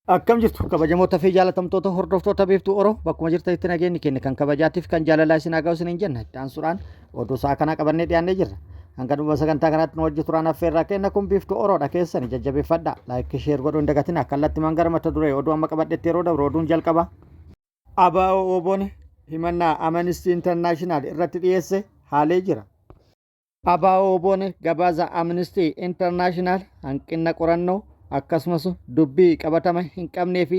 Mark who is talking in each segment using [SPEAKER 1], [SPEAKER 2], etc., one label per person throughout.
[SPEAKER 1] Akkam jirtu kabajamoota fi jaalatamtoota hordoftoota Biiftuu Oro bakkuma jirtanitti nageenyi keenya kan kabajaatiif kan jaalalaa isin haa ga'u isiniin jenna. Itti aansuudhaan oduu sa'a kanaa qabannee dhiyaannee jirra. Hanga dhuma sagantaa kanaatti nu wajji turaan affeerraa kenna kun Biiftuu Oroodha keessani jajjabeeffadha. Laayikii sheer godhuu hin dagatina. Kallattimaan gara mata duree oduu amma qabadhetti yeroo dabru oduun jalqaba. ABO WBOn himannaa Amnesty International irratti dhiyeesse haalee jira. ABO-WBOn gabaasa Amnesty International hanqinna qorannoo akkasumas dubbii qabatama hin qabnee fi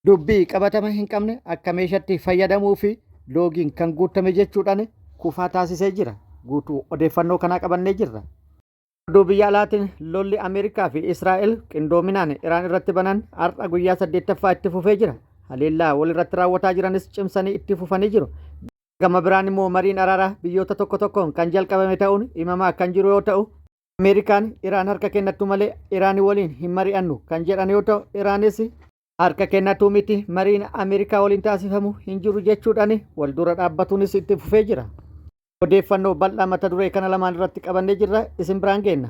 [SPEAKER 1] dubbii qabatama hin qabne akka meeshatti fayyadamuu fi loogiin kan guuttame jechuudhaan kufaa taasisee jira. Guutuu odeeffannoo kanaa qabannee jirra. Oduu biyya alaatiin lolli Ameerikaa fi Israa'el qindoominaan Iraan irratti banan har'a guyyaa 8ffaa itti fufee jira. Haleellaa walirratti raawwataa jiranis cimsanii itti fufanii jiru. Gama biraan immoo mariin araaraa biyyoota tokko tokkoon kan jalqabame ta'uun himamaa kan jiru yoo ta'u, Ameerikaan Iraan harka kennattu malee Iraan waliin hin mari'annu kan jedhan yoo ta'u, Iraanis harka kennatuu miti mariin Ameerikaa waliin taasifamu hin jiru jechuudhaan wal dura dhaabbatuunis itti fufee jira. Odeeffannoo bal'aa mata duree kana lamaan irratti qabannee jirra isin biraan geenna.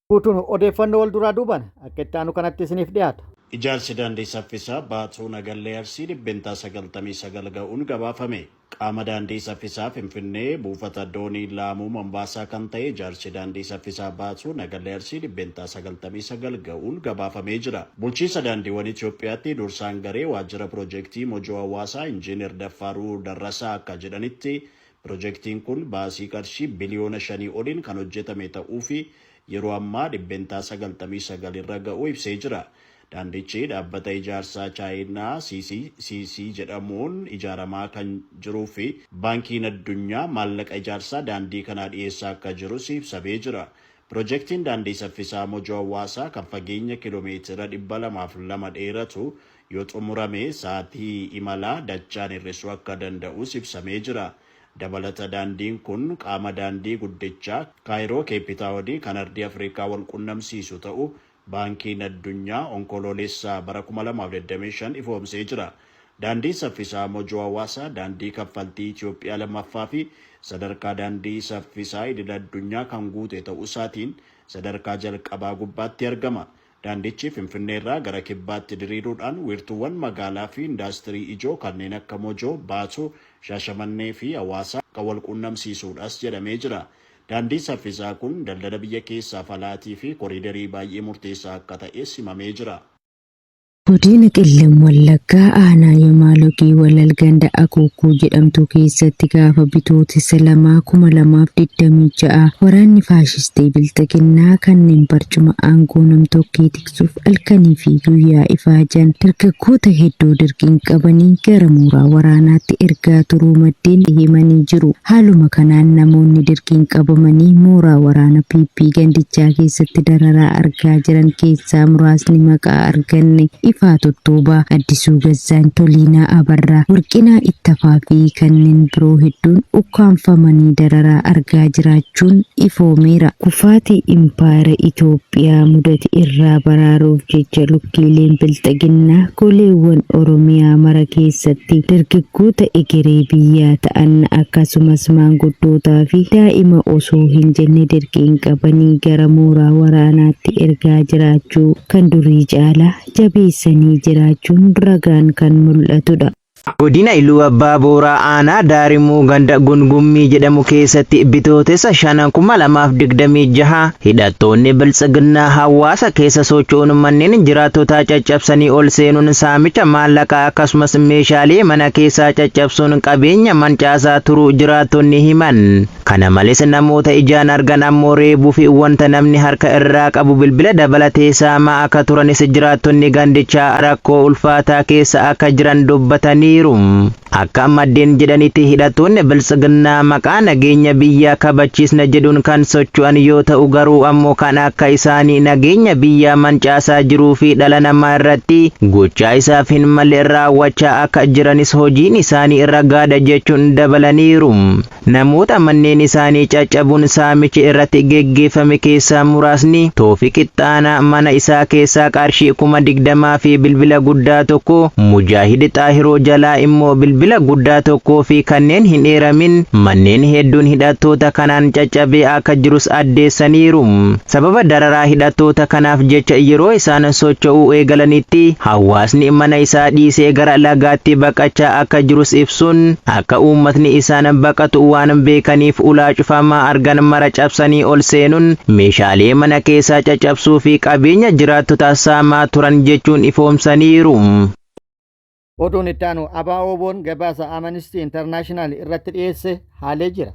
[SPEAKER 1] Guutuun odeeffannoo wal duraa duubaan akka itti aanu kanatti isiniif dhiyaata.
[SPEAKER 2] Ijaarsi daandii saffisaa Baatuu Nagallee Arsii %99 ga'uun gabaafame. Qaama daandii saffisaa Finfinnee buufata doonii Laamuu Mombaasaa kan ta'e ijaarsi daandii saffisaa Baatuu Nagallee Arsii %99 ga'uun gabaafamee jira. Bulchiinsa Daandiiwwan Itoophiyaatti dursaan garee waajjira pirojektii Mojoo Hawaasaa Injiinar Daffaaruu Darrasaa akka jedhanitti, Pirojektiin kun baasii qarshii biliyoona shanii oliin kan hojjetame ta'uu fi yeroo ammaa %99 irra ga'uu ibsee jira. Daandichi dhaabbata ijaarsaa Chaayinaa CCCC jedhamuun ijaaramaa kan jiruu fi Baankiin Addunyaa maallaqa ijaarsaa daandii kanaa dhiyeessaa akka jirus ibsamee jira. Pirojektiin daandii saffisaa Mojoo Hawaasaa kan fageenya kiiloomeetira 202 dheeratu yoo xumurame sa'aatii imalaa dachaan hir'isuu akka danda'us ibsamee jira. Dabalata daandiin kun qaama daandii guddichaa Kaayiroo Keeppitaawonii kan ardii Afrikaa walqunnamsiisu ta'uu Baankiin Addunyaa Onkoloolessa bara 2025 ifoomsee jira. Daandiin saffisaa Mojoo Hawaasaa daandii kaffaltii Itiyoophiyaa lammaffaa fi sadarkaa daandii saffisaa idil-addunyaa kan guute ta'uusaatiin sadarkaa jalqabaa gubbaatti argama. Daandichi Finfinneerraa gara kibbaatti diriiruudhaan wiirtuuwwan magaalaa fi indaastirii ijoo kanneen akka Mojoo, Baatuu, Shaashamannee fi Hawaasaa kan walquunnamsiisuudhas jedhamee jira. Daandiin saffisaa kun daldala biyya keessaaf alaatii fi koriidarii baay'ee murteessaa akka ta'es himamee jira.
[SPEAKER 3] Godina Qellem Wallaggaa aanaa Yamaalogii Walal ganda Akuukkuu jedhamtu keessatti gaafa Bitootessa 2, 2026 waraanni faashistii Bilxiginnaa kanneen barcuma aangoo namtokkee tiksuuf halkanii fi guyyaa ifaajan dargaggoota hedduu dirqiin qabanii gara mooraa waraanaatti ergaa turuu maddeen himanii jiru. Haaluma kanaan namoonni dirqiin qabamanii mooraa waraana PP gandichaa keessatti dararaa argaa jiran keessaa muraasni maqaa arganne Ifaa Tottoobaa, Addisuu Gazzaany, Toliinaa Abarraa, Warqinaa Ittafaa fi kanneen biroo hedduun ukkaamfamanii dararaa argaa jiraachuun ifoomeera. Kufaatii impaayera Itoophiyaa mudate irraa baraaruuf jecha lukkeeleen Bilxiginnaa goleewwan Oromiyaa mara keessatti dargaggoota egeree biyyaa ta'an akkasumas maanguddootaa fi daa'ima osoo hin jenne dirqiin qabanii gara mooraa waraanaatti ergaa jiraachuu kan durii caalaa jabeessanii jiraachuun ragaan kan mul'atudha.
[SPEAKER 4] Godina Iluu Abbaa Booraa Aanaa Daarimuu ganda Gungummii jedhamu keessatti Bitootessa 5, 2026 hidhattoonni Biltsiginnaa hawaasa keessa socho'uun manneen jiraattotaa caccabsanii ol seenuun saamicha maallaqaa akkasumas meeshaalee mana keessaa caccabsuun qabeenya mancaasaa turuu jiraattonni himan. Kana malees namoota ijaan argan ammoo reebuu fi wanta namni harka irraa qabu bilbila dabalatee saamaa akka turanis jiraattonni gandichaa rakkoo ulfaataa keessa akka jiran dubbataniiru. Akka maddeen jedhanitti hidhattoonni Biltsiginnaa maqaa nageenya biyyaa kabachiisna jedhuun kan socho'an yoo ta'u garuu ammoo kan akka isaanii nageenya biyyaa mancaasaa jiruu fi dhala namaa irratti gochaa isaaf hin malle raawwachaa akka jiranis hojiin isaanii ragaadha jechuun dabalaniiru. Namoota manneen isaanii caccabuun saamichi irratti geggeeffame keessaa muraasni, Toofiq Ittaanaa mana isaa keessaa qarshii 20,000 fi bilbila guddaa tokko, Mujaahid Xaahiroo jalaa jalaa immoo bilbila guddaa tokkoo fi kanneen hin eeramin manneen hedduun hidhattoota kanaan caccabee akka jirus addeessaniiru. Sababa dararaa hidhattoota kanaaf jecha yeroo isaan socho'uu eegalanitti hawaasni mana isaa dhiisee gara lagaatti baqachaa akka jirus ibsuun, akka uummatni isaan baqatu waan beekaniif ulaa cufamaa argan mara cabsanii ol seenuun meeshaalee mana keessaa caccabsuu fi qabeenya jiraattota saamaa turan jechuun ifoomsaniiru.
[SPEAKER 1] Oduun itti aanu ABO-WBOn gabaasa Amnesty International irratti dhiyeesse haalee jira.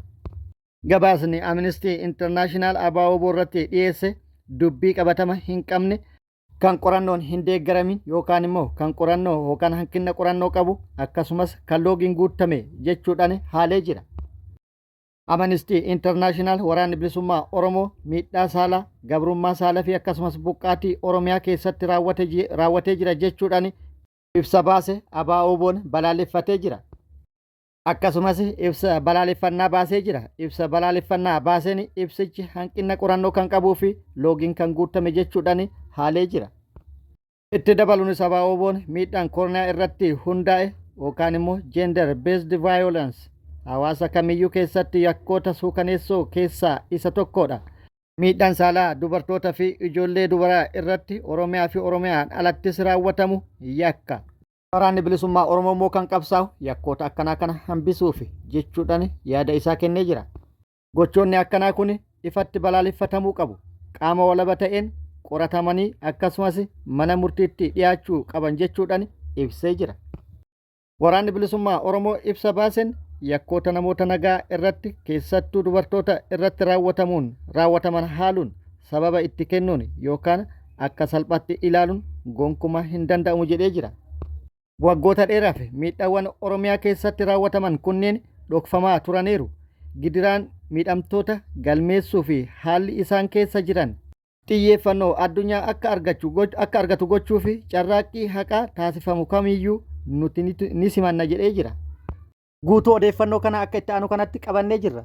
[SPEAKER 1] Gabaasni Amnesty International ABO-WBO irratti dhiyeesse dubbii qabatama hin qabne, kan qorannoon hin deeggaramin yookaan immoo kan qorannoo yookaan hanqina qorannoo qabu, akkasumas kan loogiin guutame jechuudhaan haalee jira. Amnesty International Waraanni Bilisummaa Oromoo miidhaa saalaa, gabrummaa saalaa fi akkasumas buqqaatii Oromiyaa keessatti raawwatee jira jechuudhaan ibsa baase ABO-WBOn balaaleffatee jira. Akkasumas ibsa balaaleffannaa baasee jira. Ibsa balaaleffannaa baaseen ibsichi hanqina qorannoo kan qabuu fi loogiin kan guutame jechuudhaan haalee jira. Itti dabaluunis ABO-WBOn miidhaan koorniyaa irratti hundaa'e yookaan immoo gender based violence hawaasa kamiyyuu keessatti yakkoota suukaneessoo keessaa isa tokkodha. Miidhaan saalaa dubartoota fi ijoollee dubaraa irratti Oromiyaa fi Oromiyaan alattis raawwatamu yakka. Waraanni Bilisummaa Oromoo immoo kan qabsaa'u yakkoota akkanaa kana hambisuuf jechuudhaan yaada isaa kennee jira. Gochoonni akkanaa kun ifatti balaaleffatamuu qabu. Qaama walaba ta'een qoratamanii akkasumas mana murtiitti dhiyaachuu qaban jechuudhaan ibsee jira. Waraanni Bilisummaa Oromoo ibsa baaseen yakkoota namoota nagaa irratti, keessattuu dubartoota irratti raawwatamuun raawwataman haaluun, sababa itti kennuun yookaan akka salphaatti ilaaluun gonkumaa hin danda'amu jedhee jira. Waggoota dheeraaf miidhaawwan Oromiyaa keessatti raawwataman kunneen dhokfamaa turaniiru. Gidiraan miidhamtoota galmeessuu fi haalli isaan keessa jiran xiyyeeffannoo addunyaa akka argatu gochuu fi carraaqqii haqaa taasifamu kamiyyuu nuti ni simanna jedhee jira. Guutuu odeeffannoo kana akka itti aanu kanatti qabannee jirra.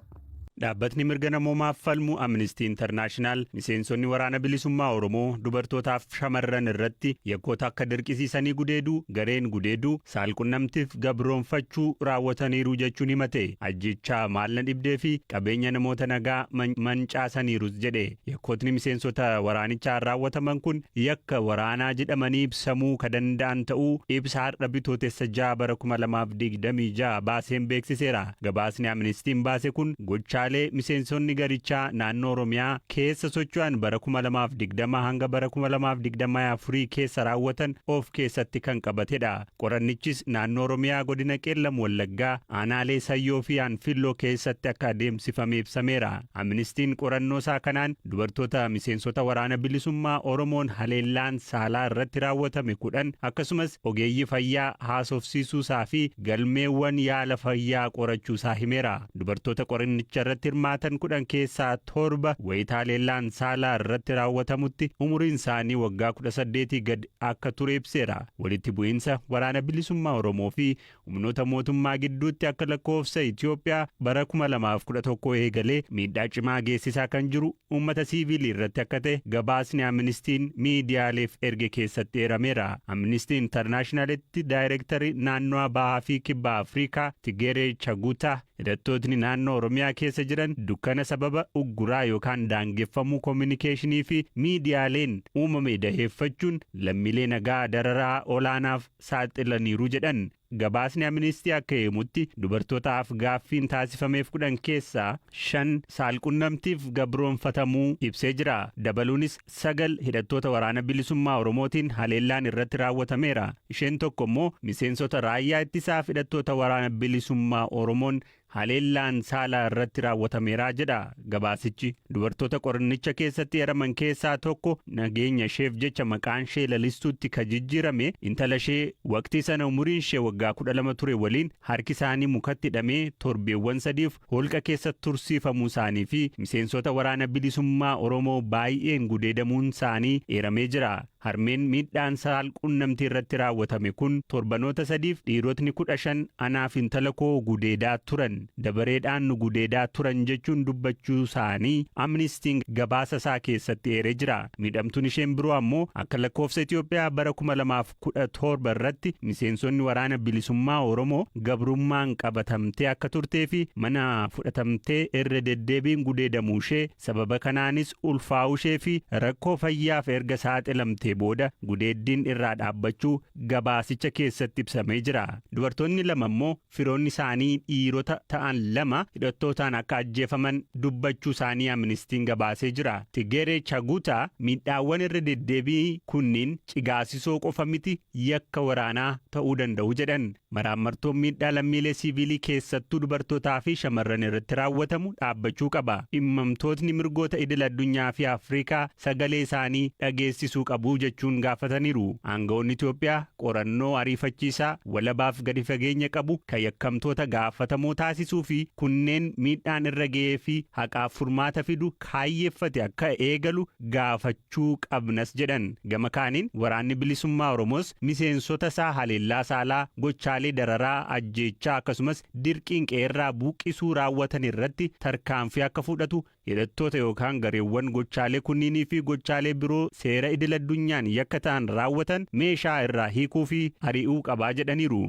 [SPEAKER 5] Dhaabbatni mirga namoomaaf falmu Amnesty International miseensonni Waraana Bilisummaa Oromoo dubartootaaf shamarran irratti yakkoota akka dirqisiisanii gudeeduu, gareen gudeeduu, saalqunnamtiif gabroonfachuu raawwataniiru jechuun himate. Ajjechaa maalna dhibdee fi qabeenya namoota nagaa mancaasaniirus jedhe. Yakkootni miseensota waraanichaan raawwataman kun yakka waraanaa jedhamanii ibsamuu ka danda'an ta'uu ibsa har'a Bitootessa 6 bara 2026 baaseen beeksiseera. Gabaasni Amnestiin baase kun gochaalee miseensonni garichaa naannoo Oromiyaa keessa socho'an bara 2020 hanga bara 2024 keessa raawwatan of keessatti kan qabatedha. Qorannichis naannoo Oromiyaa, godina Qeellam Wallaggaa, aanaalee Sayyoo fi Anfilloo keessatti akka adeemsifame ibsameera. Amnestiin qorannoo isaa kanaan dubartoota miseensota Waraana Bilisummaa Oromoon haleellaan saalaa irratti raawwatame 10, akkasumas ogeeyyii fayyaa haasofsiisuusaa fi galmeewwan yaala fayyaa qorachuusaa himeera. Dubartoota qorannicha irratti hirmaatan 10 keessaa torba wayitaa haleellaan saalaa irratti raawwatamutti umuriin isaanii waggaa 18 gad akka ture ibseera. Walitti bu'iinsa Waraana Bilisummaa Oromoo fi humnoota mootummaa gidduutti akka lakkoofsa Itoophiyaa bara 2011 eegalee miidhaa cimaa geessisaa kan jiru uummata siiviilii irratti akka ta'e gabaasni Amnestiin miidiyaaleef erge keessatti eerameera. Amnesty Internationalitti daayireektarii naannoo Bahaa fi Kibba Afrikaa Tigeree Chagutaa, hidhattootni naannoo Oromiyaa keessa jiran dukkana sababa ugguraa yookaan daangeffamuu koominikeeshinii fi miidiyaaleen uumame daheeffachuun lammiilee nagaa dararaa olaanaaf saaxilaniiru jedhan. Gabaasni Amnistii akka himutti, dubartootaaf gaaffiin taasifameef 10 keessaa shan saalqunnamtiif gabroonfatamuu ibsee jira. Dabaluunis sagal hidhattoota Waraana Bilisummaa Oromootiin haleellaan irratti raawwatameera. Isheen tokko immoo miseensota raayyaa ittisaaf hidhattoota Waraana Bilisummaa Oromoon haleellaan saalaa irratti raawwatameera jedha gabaasichi. Dubartoota qorannicha keessatti eraman keessaa tokko, nageenya isheef jecha maqaan ishee Lalistuutti ka jijjiirame, intala ishee waqtii sana umuriin ishee waggaa 12 ture waliin harki isaanii mukatti hidhamee torbeewwan 3f holqa keessa tursiifamuu isaanii fi miseensota Waraana Bilisummaa Oromoo baay'een gudeedamuun isaanii eeramee jira. Harmeen miidhaan saalqunnamtii irratti raawwatame kun torbanoota 3f dhiirotni 15 anaaf intala koo gudeedaa turan, dabareedhaan nu gudeedaa turan jechuun dubbachuu isaanii Amnistiin gabaasa isaa keessatti eeree jira. Miidhamtuun isheen biroo ammoo akka lakkoofsa Itoophiyaa bara 2017 irratti miseensonni Waraana Bilisummaa Oromoo gabrummaan qabatamtee akka turtee fi mana fudhatamtee irra deddeebiin gudeedamuu ishee, sababa kanaanis ulfaa'uu ishee fi rakkoo fayyaaf erga saaxilamtee booda gudeeddiin irraa dhaabbachuu gabaasicha keessatti ibsamee jira. Dubartoonni lama immoo firoonni isaanii dhiirota ta'an lama hidhattootaan akka ajjeefaman dubbachuu isaanii Amnistiin gabaasee jira. Tigeree Chagutaa miidhaawwan irra deddeebii kunniin cigaasisoo qofa miti, yakka waraanaa ta'uu danda'u jedhan. Maraammartoon miidhaa lammiilee siiviilii, keessattuu dubartootaa fi shamarran irratti raawwatamu dhaabbachuu qaba. Dhimmamtootni mirgoota idil addunyaa fi Afrikaa sagalee isaanii dhageessisuu qabu jechuun gaafataniiru. Aangawoonni Itoophiyaa qorannoo ariifachiisaa, walabaaf gadi fageenya qabu kan yakkamtoota gaafatamoo taasisuu fi kunneen miidhaan irra ga'ee fi haqaaf furmaata fidu kaayyeeffate akka eegalu gaafachuu qabnas jedhan. Gama kaaniin Waraanni Bilisummaa Oromoos miseensota isaa haleellaa saalaa, gochaalee dararaa, ajjeechaa akkasumas dirqiin qe'eerraa buqqisuu raawwatan irratti tarkaanfii akka fudhatu, hidhattoota yookaan gareewwan gochaalee kunniinii fi gochaalee biroo seera idil addunyaan yakka ta'an raawwatan meeshaa irraa hiikuu fi ari'uu qabaa jedhaniiru.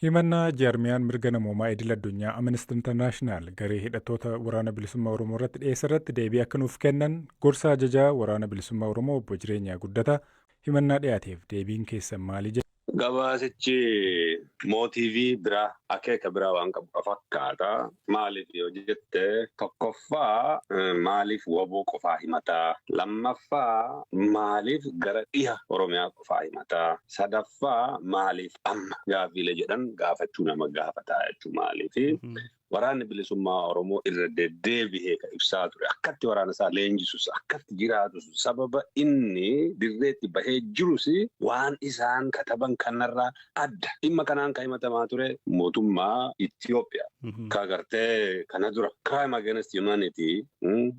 [SPEAKER 6] Himannaa jaarmiyaan mirga namoomaa idil addunyaa Amnesty International garee hidhattoota Waraana Bilisummaa Oromoo irratti dhiyeesse irratti deebii akka nuuf kennan gorsa ajajaa Waraana Bilisummaa Oromoo Obbo Jireenyaa Guddataa, himannaa dhiyaateef deebiin keessan maali jedha?
[SPEAKER 7] Gabaasichi motive biraa, akeeka biraa waan qabu fakkaata. Maaliif yoo jette, tokkoffaa maaliif WBO qofaa himataa? Lammaffaa maaliif gara dhiha Oromiyaa qofaa himataa? Sadaffaa maaliif amma gaaffiilee jedhan gaafachuu nama gaafataa jechuudha. Maaliif Waraanni Bilisummaa Oromoo irra deddeebi'ee kan ibsaa ture, akkatti waraana isaa leenjisus, akkatti jiraatus, sababa inni dirreetti bahee jirus waan isaan kataban kanarraa adda. Dhimma kanaan kan himatamaa ture mootummaa Itoophiyaa. Ka gartee kana dura crime against humanity,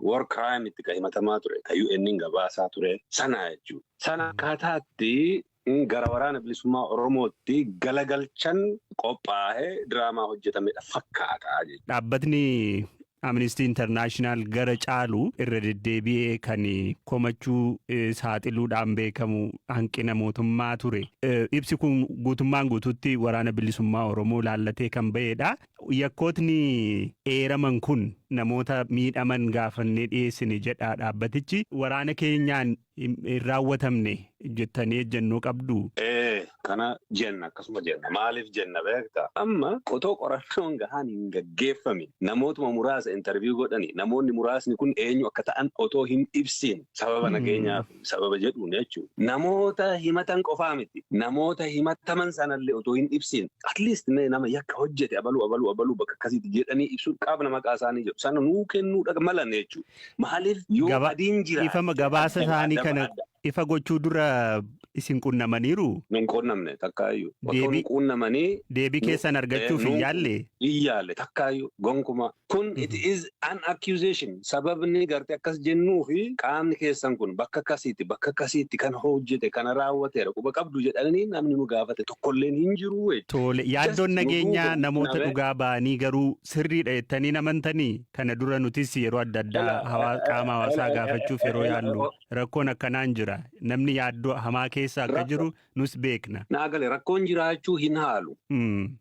[SPEAKER 7] war crime itti kan himatamaa ture, kan UN gabaasaa ture sana jechuudha. Sana akkaataatti gara Waraana Bilisummaa Oromootti galagalchan qophaa'ee diraamaa hojjetamedha fakkaata jechuudha.
[SPEAKER 5] Dhaabbatni Amnesty International gara caalu irra deddeebi'ee kan komachuu, saaxiluudhaan beekamu hanqina mootummaa ture. Ibsi kun guutummaan guutuutti Waraana Bilisummaa Oromoo laallatee kan bahedha. Yakkootni eeraman kun namoota miidhaman gaafannee dhiyeessine jedha dhaabbatichi. Waraana keenyaan hin raawwatamne jettanii ejjennoo qabdu?
[SPEAKER 7] Ee, kana jenna, akkasuma jenna. Maaliif jenna beektaa? Amma otoo qorannoon gahaan hin gaggeeffamin, namootuma muraasa interview godhani, namoonni muraasni kun eenyu akka ta'an otoo hin ibsin, sababa nageenyaaf sababa jedhuun jechuudha. Namoota himatan qofaa miti. Namoota himataman sanallee otoo hin ibsin, at least nama yakka hojjete abaluu abaluu abaluu bakka akkasiitti jedhanii ibsuun qaama maqaa isaanii jedhu sana nuu kennuudha malan jechuudha. Maaliif yoo adiin jira.
[SPEAKER 5] Ifama gabaasa isaanii kana ifa gochuu dura isin qunnamaniiru?
[SPEAKER 7] Nun qunnamne takkaayyuu. Otoo nun qunnamanii.
[SPEAKER 5] Deebii keessan argachuuf hin yaalle?
[SPEAKER 7] Hin yaalle takkaayyuu gonkuma. Kun it is an accusation. Sababni gartee akkas jennuu fi qaamni keessan kun bakka akkasiitti bakka akkasiitti kan hojjete, kana raawwateera, quba qabdu jedhanii namni nu gaafate tokkolleen hin jiru.
[SPEAKER 5] Tole, yaaddoon nageenyaa namoota dhugaa ba'anii garuu sirriidha jettanii amantanii? Kana dura nutis yeroo adda addaa qaama hawaasaa gaafachuuf yeroo yaallu rakkoon akkanaan jira. Namni yaaddoo hamaa keessa akka jiru nus beekna.
[SPEAKER 7] Naa gale, rakkoon jiraachuu hin haalu.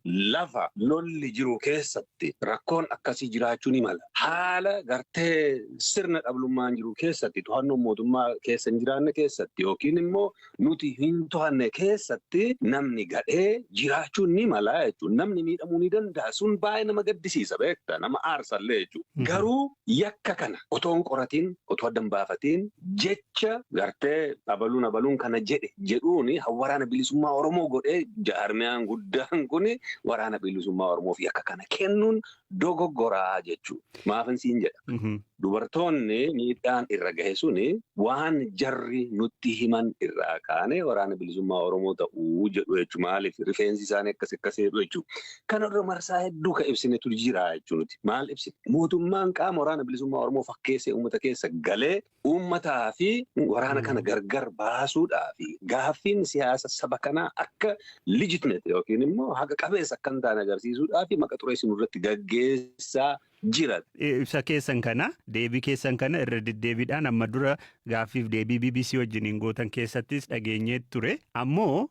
[SPEAKER 7] Lafa lolli jiru keessatti rakkoon akkasii jiraachuu ni mala. Haala gartee sirna dhablummaan jiru keessatti, to'annoon mootummaa keessa hin jiraanne keessatti, yookiin immoo nuti hin to'anne keessatti namni gadhee jiraachuu ni mala jechuudha. Namni miidhamuu ni danda'a. Sun baay'ee nama gaddisiisa beekta. Nama aarsallee jechuudha. Garuu yakka kana otoo hin qoratiin, otoo adda hin baafatiin, jecha gartee abaluun abaluun kana jedhe jedhuuni Waraana Bilisummaa Oromoo godhee, jaarmiyaan guddaan kun Waraana Bilisummaa Oromoof yakka kana kennuun Dogoggoraa jechuudha. Maafin siin jedha. Dubartoonni miidhaan irra gahe suni waan jarri nutti himan irraa kaane Waraana Bilisummaa Oromoo ta'uu jedhu jechuudha. Maaliif rifeensi isaanii akkas akkas jedhu jechuudha. Kanarra marsaa hedduu kan ibsinetu jira jechuudha. Maal ibsine? Mootummaan qaama Waraana Bilisummaa Oromoo fakkeessee uummata keessa galee uummataa fi waraana kana gargar baasuudhaa fi gaaffiin siyaasa saba kanaa akka legitimate yookiin immoo haqa qabeessa akka hin taane agarsiisuudhaa fi maqa xureessinu irratti gaggeessaa jira.
[SPEAKER 5] Ibsa keessan kana, deebii keessan kana irra deddeebiidhaan amma dura gaaffiif deebii BBC wajjiniin gootan keessattis dhageenyee ture. Ammoo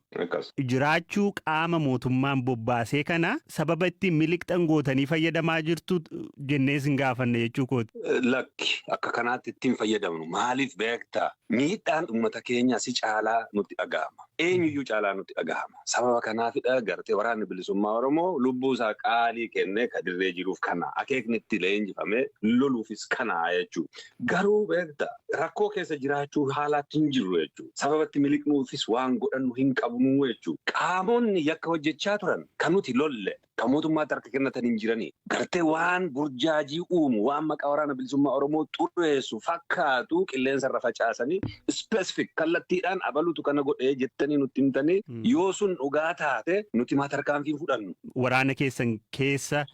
[SPEAKER 5] jiraachuu qaama mootummaan bobbaasee kana sababa ittiin miliqxan gootanii fayyadamaa jirtu jennees hin gaafanne jechuu kooti.
[SPEAKER 7] Lakki, akka kanaatti ittiin fayyadamnu. Maaliif beektaa? Miidhaan uummata keenya si caalaa nutti dhaga'ama. Eenyuyyuu caalaa nutti dhaga'ama. Sababa kanaafidha gartee Waraanni Bilisummaa Oromoo lubbuu isaa qaalii kennee ka dirree jiruuf kana. Akeekni itti leenjifamee loluufis kana jechuudha. Garuu beektaa, rakkoo keessa jiraachuu haalaatti hin jirru jechuudha. Sababa itti miliqnuufis waan godhannu hin qabnu jechuudha. Qaamonni yakka hojjechaa turan kan nuti lolle kan mootummaatti harka kennatan hin jiranii. Gartee waan burjaajii uumu, waan maqaa Waraana Bilisummaa Oromoo xureessu fakkaatu qilleensa irra facaasanii, specific kallattiidhaan abalutu kana godhee jettanii nutti himtanii, yoo sun dhugaa taate nuti maa tarkaanfii fudhannu?
[SPEAKER 5] Waraana keessan keessa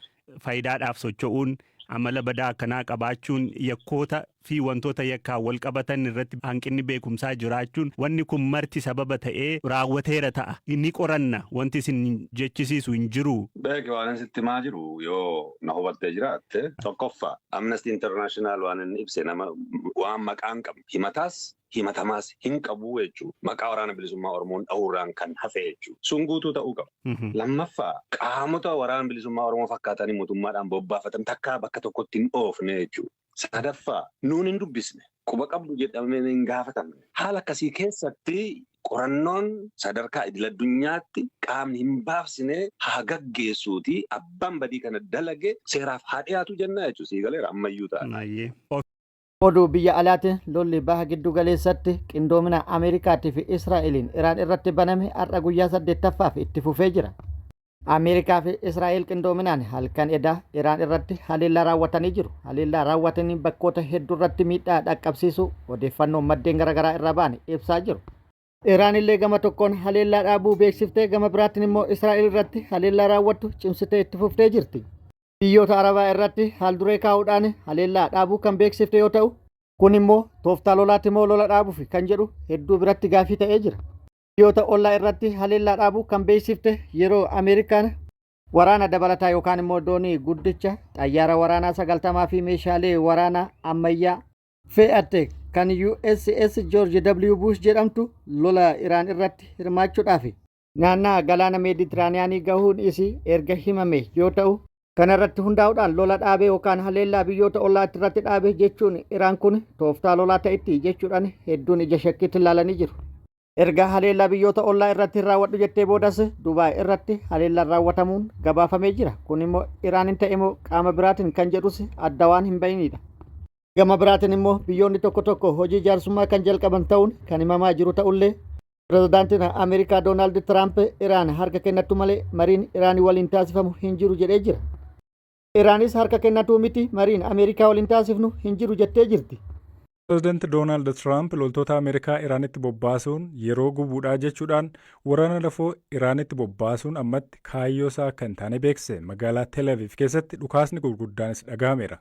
[SPEAKER 5] faayidaadhaaf socho'uun, amala badaa akkanaa qabaachuun, yakkoota fi wantoota yakkaan wal qabatan irratti hanqinni beekumsaa jiraachuun, wanni kun marti sababa ta'ee raawwateera ta'a. Inni qoranna wanti isin jechisiisu hin jiru.
[SPEAKER 7] Beeki, waan sitti himaa jiru yoo na hubattee jiraatte, tokkoffaa, Amnesty International waan inni ibse nama waan maqaan qabnu himataas himatamaas hin qabu jechuudha. Maqaa Waraana Bilisummaa Oromoon dhahuurraan kan hafe jechuudha. Sun guutuu ta'uu qaba. Lammaffaa, qaamota Waraana Bilisummaa Oromoo fakkaatanii mootummaadhaan bobbaafatan takkaa bakka tokkotti hin dhoofne jechuudha. Sadaffaa, nuun hin dubbisne. Quba qabdu jedhamee hin gaafatamne. Haala akkasii keessatti qorannoon sadarkaa idil addunyaatti qaamni hin baafsine haa gaggeessuuti, abbaan badii kana dalage seeraaf haa dhiyaatu jennaa jechuudha. Sii galeera ammayyuu ta'a.
[SPEAKER 1] Oduu biyya alaatiin, lolli baha giddu galeessatti qindoomina Ameerikaatii fi Israa'eliin Iraan irratti baname har'a guyyaa saddeettaffaaf itti fufee jira. Ameerikaa fi Israa'el qindoominaan halkan edaa Iraan irratti haleellaa raawwatanii jiru. Haleellaa raawwatanii bakkoota hedduu irratti miidhaa dhaqqabsiisuu odeeffannoon maddeen garaagaraa irraa ba'an ibsaa jiru. Iraan illee gama tokkoon haleellaa dhaabuu beeksiftee, gama biraatiin immoo Israa'el irratti haleellaa raawwattu cimsitee itti fuftee jirti. Biyyoota Arabaa irratti haalduree kaa'uudhaan haleellaa dhaabuu kan beeksifte yoo ta'u, kun immoo tooftaa lolaati moo lola dhaabuuf kan jedhu hedduu biratti gaafii ta'ee jira. Biyyoota ollaa irratti haleellaa dhaabuu kan beeksifte yeroo Ameerikaan waraana dabalataa yookaan immoo doonii guddicha xayyaara waraanaa 90 fi meeshaalee waraanaa ammayyaa fe'atte kan USS George W. Bush jedhamtu lola Iraan irratti hirmaachuudhaaf naannaa galaana Meeditiraaniyaanii gahuun isii erga himame yoo ta'u, kana irratti hundaa'uudhaan lola dhaabee yookaan haleellaa biyyoota ollaa irratti dhaabe jechuun Iraan kun tooftaa lolaa ta'itti jechuudhaan hedduun ija shakkiitti ilaalanii jiru. Erga haleellaa biyyoota ollaa irratti raawwadhu jettee boodas Dubaay irratti haleellaan raawwatamuun gabaafamee jira. Kun immoo Iraan hin ta'e moo qaama biraatiin kan jedhus adda waan hin bayinidha. Gama biraatiin immoo biyyoonni tokko tokko hojii jaarsummaa kan jalqaban ta'uun kan himamaa jiru ta'ullee, pirezidaantiin Ameerikaa Doonaald Tiraamp Iraan harka kennattu malee mariin Iraanii waliin taasifamu hin jiru jedhee jira. Iraanis harka kennatuu miti, mariin Ameerikaa waliin taasifnu hin jiru jettee jirti.
[SPEAKER 6] Pireezidaanti Doonaald Tiraamp loltoota Ameerikaa Iraanitti bobbaasuun yeroo gubuudhaa jechuudhaan, waraana lafoo Iraanitti bobbaasuun ammatti kaayyoo isaa akka hin taane beeksise. Magaalaa Tel Aviv keessatti dhukaasni gurguddaanis dhaga'ameera.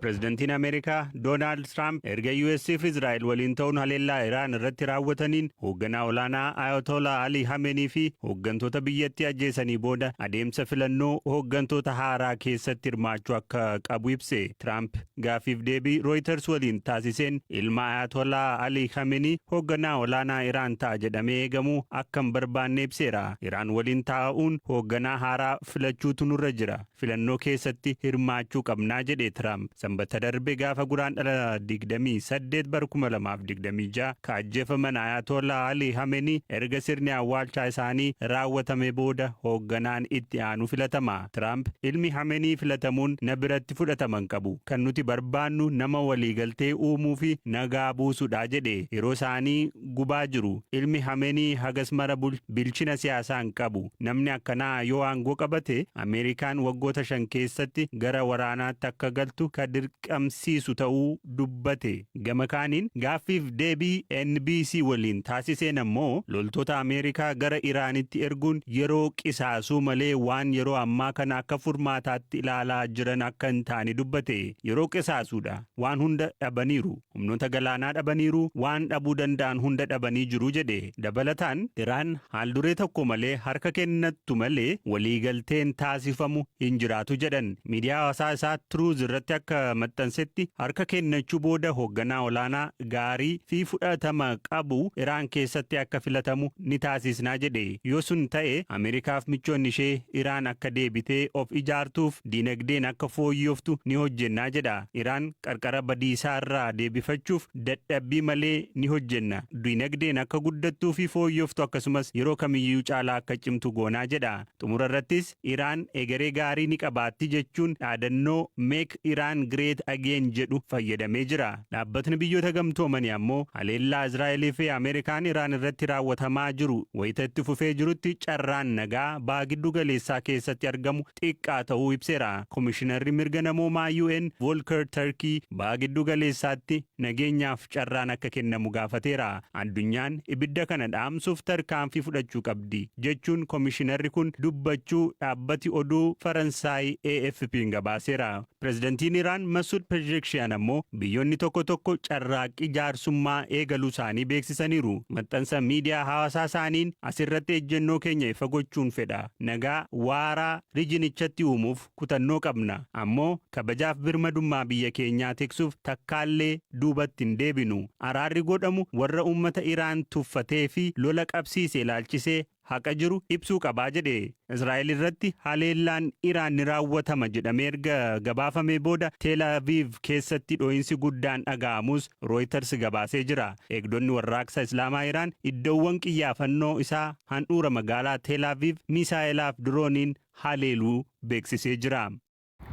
[SPEAKER 5] Pireezidantiin Ameerikaa Doonaald Tiraamp erga US fi Israa'el waliin ta'uun haleellaa Iraan irratti raawwataniin hoogganaa olaanaa Ayatollah Ali Khamenei fi hooggantoota biyyattii ajjeesanii booda adeemsa filannoo hooggantoota haaraa keessatti hirmaachuu akka qabu ibse. Tiraamp gaafiif deebii Reuters waliin taasiseen ilma Ayatollah Ali Khamenei hoogganaa olaanaa Iraan ta'a jedhamee eegamu akka hin barbaanne ibseera. Iraan waliin taa'uun hoogganaa haaraa filachuutu nurra jira. Filannoo keessatti hirmaachuu qabnaa jedhe Tiraamp. Sanbata darbe gaafa Guraandhala 28 bara 2026 ka ajjeefaman Ayatollah Ali Khamenei erga sirni awwaalchaa isaanii raawwatame booda hoogganaan itti aanu filatama. Tiraamp ilmi Khamenei filatamuun na biratti fudhataman qabu. Kan nuti barbaannu nama waliigaltee uumuu fi nagaa buusudha jedhe. Yeroo isaanii gubaa jiru. Ilmi Khamenei hagas mara bilchina siyaasaa hin qabu. Namni akkanaa yoo aangoo qabate, Ameerikaan waggoota 5 keessatti gara waraanaatti akka galtu ka dirqamsiisu ta'uu dubbate. Gama kaaniin gaaffiif deebii NBC waliin taasiseen ammoo loltoota Ameerikaa gara Iraanitti erguun yeroo qisaasuu malee waan yeroo ammaa kana akka furmaataatti ilaalaa jiran akka hin taane dubbate. Yeroo qisaasuudha. Waan hunda dhabaniiru. Humnoota galaanaa dhabaniiru. Waan dhabuu danda'an hunda dhabanii jiru jedhe. Dabalataan Iraan haalduree tokko malee harka kennattu malee waliigalteen taasifamu hin jiraatu jedhan. Miidiyaa hawaasaa isaa Truth irratti akka maxxansetti, harka kennachuu booda hoogganaa olaanaa gaarii fi fudhatama qabu Iraan keessatti akka filatamu ni taasisnaa jedhe. Yoo sun ta'e, Ameerikaaf michoonni ishee Iraan akka deebitee of ijaartuuf diinagdeen akka fooyyoftu ni hojjennaa jedha. Iraan qarqara badiisaa irraa deebifachuuf dadhabbii malee ni hojjenna. Diinagdeen akka guddattuu fi fooyyoftu, akkasumas yeroo kamiyyuu caalaa akka cimtu goonaa jedha. Xumura irrattis Iraan egeree gaarii ni qabaatti jechuun dhaadannoo "Make Iran Great Again" jedhu fayyadamee jira. Dhaabbatni Biyyoota Gamtoomanii ammoo haleellaa Israa'elii fi Ameerikaan Iraan irratti raawwatamaa jiru wayita itti fufee jirutti carraan nagaa baha giddu galeessaa keessatti argamu xiqqaa ta'uu ibseera. Komishinarri mirga namoomaa UN Volker Turkey baha giddu galeessaatti nageenyaaf carraan akka kennamu gaafateera. Addunyaan ibidda kana dhaamsuuf tarkaanfii fudhachuu qabdi jechuun komishinarri kun dubbachuu dhaabbati oduu Faransaay AFP'n gabaaseera. Pireezidantiin Iraan Masuud Pezeshkian ammoo biyyoonni tokko tokko carraaqqii jaarsummaa eegaluu isaanii beeksisaniiru. Maxxansa miidiyaa hawaasaa isaaniin, "Asirratti ejjennoo keenya ifa gochuun fedha. Nagaa waaraa riijinichatti uumuuf kutannoo qabna. Ammoo kabajaaf birmadummaa biyya keenyaa tiksuuf takkaallee duubatti hin deebinu. Araarri godhamu warra uummata Iraan tuffatee fi lola qabsiise ilaalchisee haqa jiru ibsuu qabaa" jedhe. Israa'el irratti haleellaan Iraan ni raawwatama jedhamee erga gabaafamee booda Teel Aviv keessatti dho'iinsi guddaan dhaga'amus Reuters gabaasee jira. Eegdonni Warraaqsa Islaamaa Iraan iddoowwan qiyyaafannoo isaa handhuura magaalaa Teel Aviv misaa'elaaf dirooniin haleeluu beeksisee jira.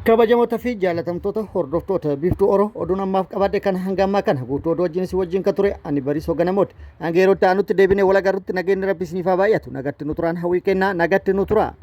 [SPEAKER 1] Kabajamoota fi jaalatamtoota hordoftoota Biiftuu Oro, oduun ammaaf qabadhe kan hanga ammaa kana guutuu oduu wajjin isin wajjin kan ture ani Bariisoo Ganamooti. Hanga yeroo itti aanutti deebinee wal agarrutti nageenyi Rabbi isiniif haa baay'atu. Nagatti nu turaan hawwii kennaa, nagatti nu turaa.